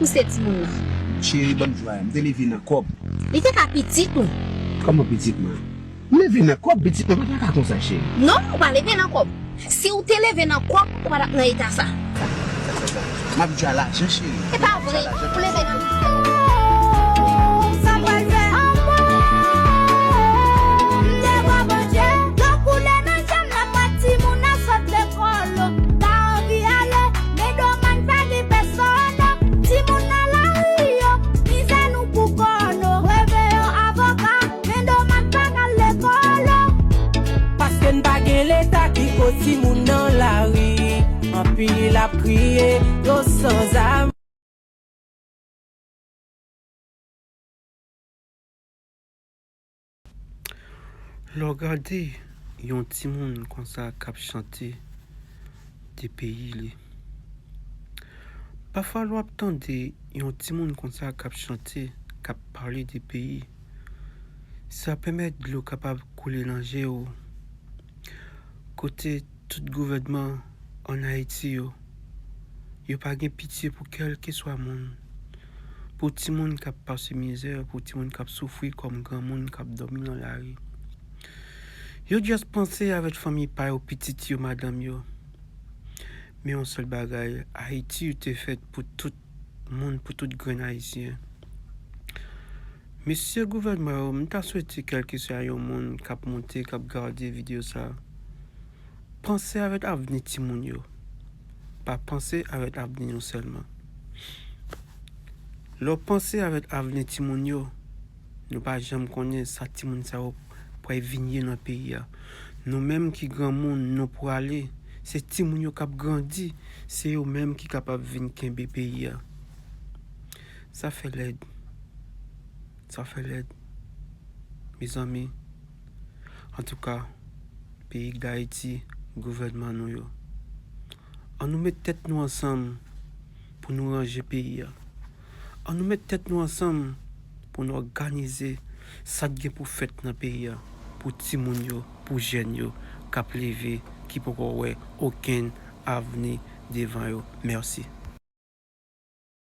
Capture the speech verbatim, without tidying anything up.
Pouse timoun nan. Cheri, ban m di w bagay, m te leve nan kòb. Li te ka pitit ou. Kòman pitit mwen? M leve nan kòb, pitit mwen pa ta ka konsa, cheri. Non, ou pa leve nan kòb. Si w te leve nan kòb, ou pa t ap nan eta sa. Sa, sa, sa, sa. M ap di w a lajan, cheri. E pa vre. Ou leve nan... Sa pral fè anmò. M te kwè Bondye. Dlo koule nan je m, nan pwent timoun nan sot lekòl. Ta anvi ale, men domaj pa gen pèsòn. Timoun nan lari yo, mizè nou pou kò nou. Reve yo avoka, men domaj pa k al lekòl. Paske n pa gen leta ki ko timoun nan lari. Anpil ap kriye, yo sanzam. Lè w gade yon timoun konsa k ap chante de peyi li, pafwa lè w ap tande yon timoun konsa k ap chante, k ap pale de peyi, sa pèmèt dlo kapab koule nan je w. Kote tout gouvènman ann Ayiti yo, yo pa gen pitye pou kèlkeswa moun. Pou timoun k ap pase mizè, pou timoun k ap soufri kòm granmoun k ap dòmi nan lari. Yo just panse avèk fanmi pa yo, pitit yo, madanm yo. Men yon sèl bagay, Ayiti te fèt pou tout moun, pou tout grenn Ayisyen. Mesye gouvènman yo, m ta swete kèlkeswa yon moun k ap moute, k ap gade videyo sa, panse avèk avni timoun yo. Pa panse avèk avni nou sèlman. Lè w panse avèk avni timoun yo, nou pa janm konnen sa timoun sa yo pral vin ye nan peyi a. Nou menm ki granmoun, nou prale, se timoun yo k ap grandi, se yo menm ki kapab vin kenbe peyi a. Sa fè lèd. Sa fè lèd. Mezanmi, antouka, peyi Dayiti, gouvènman nou yo, ann nou met tèt nou ansanm pou nou ranje peyi a. Ann nou met tèt nou ansanm pou nou òganize sa k gen pou fèt nan peyi a, pou timoun yo, pou jèn yo k ap leve, ki poko wè okenn avni devan yo. Mèsi.